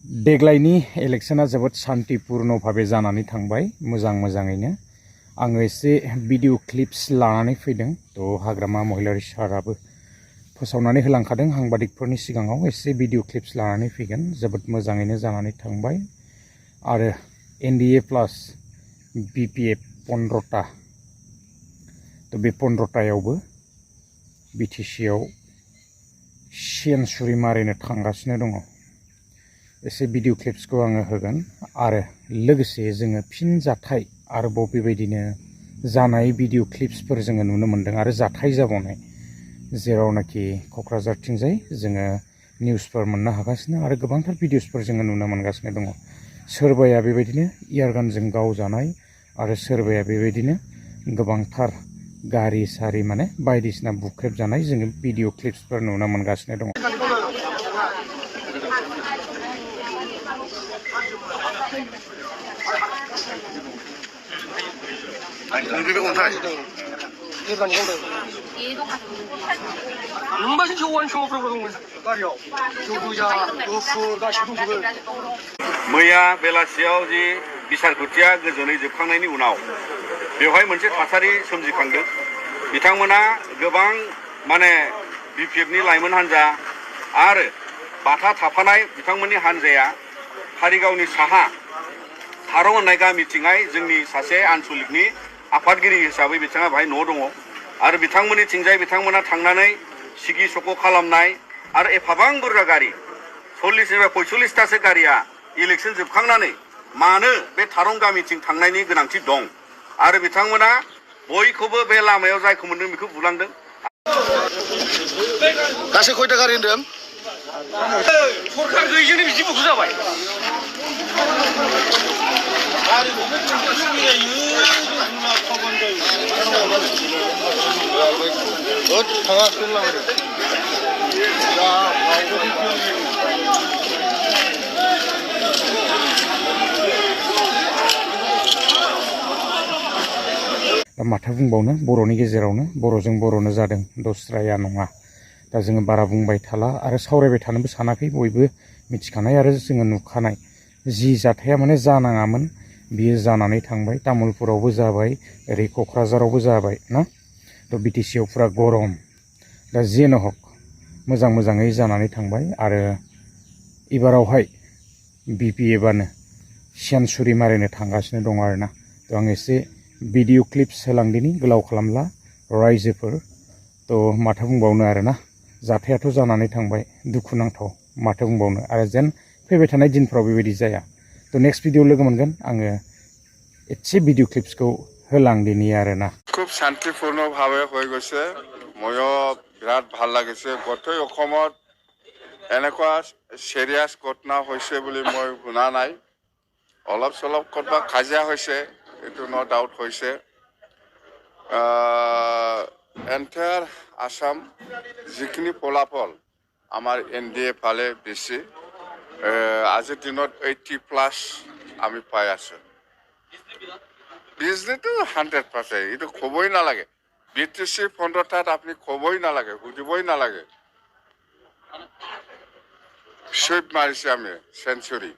देग्लायनि इलेक्शना जोबोद शान्तिपूर्ण भावे जानानै थांबाय मोजाङैनो आङो एसे भिडिअ क्लिप्स लानानै फैदों तो हाग्रामा महिलारी साराबो फोसावनानै होलांखादों साংबादिकफोरनि सिगाङाव एसे भिडिअ क्लिप्स लानानै फैगोन जोबोद मोजाङैनो जानानै थांबाय आरो एनडिए प्लास बिपिएफ 15टा तो बे 15टायावबो बिटिसिआव सेन्सुरि मारिनो थांगासिनो दङ एसे भिडिअ क्लिप्सखौ आङो होगोन आरो लोगोसे जोङो फिन जाथाय आरोबाव बेबायदिनो जानाय भिडिअ क्लिप्सफोर जोङो नुनो मोन्दों आरो जाथाय जाबावनाय जेरावनाखि क'क्राझारथिंजाय जोङो निउसफोर मोननो हागासिनो आरो गोबांथार भिडिअसफोर जोङो नुनो मोनगासिनो दङ सोरबाया बेबायदिनो इयारगानजों गावजानाय आरो सोरबाया बेबायदिनो गोबांथार गारि सारि माने बायदिसिना बुख्रेबजानाय जोङो भिडिअ क्लिप्सफोर नुनो मोनगासिनो दङ मैया बेलासियाव जि बिसारखथिया गोजोनै जोबखांनायनि उनाव बेवहाय मोनसे थासारि सोमजिखांदों बिथांमोना गोबां माने बिपिएफनि लाइमोन हान्जा आरो बाथा थाफानाय बिथांमोननि हान्जाया कारिगावनि साहा थारं होननाय गामिथिंहाय जोंनि सासे आनसलिकनि आफादगिरि हिसाबै बिथाङा बाहाय न' दङ आरो बिथांमोननिथिंजाय बिथांमोना थांनानै सिगि सख' खालामनाय आरो एफाबां बुरजा गारि 40 एबा 45टासो गारिया इलेक्शन जोबखांनानै मानो बे थारं गामिथिं थांनायनि गोनांथि दं आरो बिथांमोना बयखौबो बे लामायाव जायखौ मोन्दों बेखौ बुलांदों गासै खयथा गारि होनदों सरखार गैयिजोंनो बिदि बुखु जाबाय माथो बुंबावनो बर'नि गेजेरावनो बर'जों बर'नो जादों दस्राया नङा दा जोङो बारा बुंबाय थाला आरो सावरायबाय थानोबो सानाखै बयबो मिथिखानाय आरो जोङो नुखानाय जि जाथाया माने जानाङामोन बियो जानानै थांबाय तामुलपुरावबो जाबाय ओरै क'क्राझारावबो जाबाय ना तो बिटिसिआव पुरा गरम दा जेनो हक मोजाङै जानानै थांबाय आरो एबारावहाय बिपिएफआनो सेन्सुरि मारिनो थांगासिनो दङ आरोना तो आं एसे भिडिअ क्लिप्स होलांदिनि गोलाव खालामला रायजोफोर तो माथो बुंबावनो आरोना जाथायाथ' जानानै थांबाय दुखुनांथाव माथो बुंबावनो आरो जेन फैबाय थानाय दिनफ्राव बेबायदि जाया तो नेक्स्ट भिडिअ लोगो मोनगोन आङो एसे भिडिअ क्लिप्सखौ होलांदिनि आरोना খুব শান্তিপূৰ্ণভাৱে হৈ গৈছে ময়ো বিৰাট ভাল লাগিছে গোটেই অসমত এনেকুৱা চিৰিয়াছ ঘটনা হৈছে বুলি মই শুনা নাই অলপ চলপ ক'ৰবাত কাজিয়া হৈছে এইটো নো ডাউট হৈছে এণ্টায়াৰ আসাম যিখিনি ফলাফল আমাৰ এনডিএ ফালে বেছি আজিৰ দিনত 80+ আমি পাই আছোঁ বিজনেছটো 100% এইটো ক'বই নালাগে বিটিচি 15টাত আপুনি ক'বই নালাগে সুধিবই নালাগে সুইপ মাৰিছে আমি সেঞ্চুৰী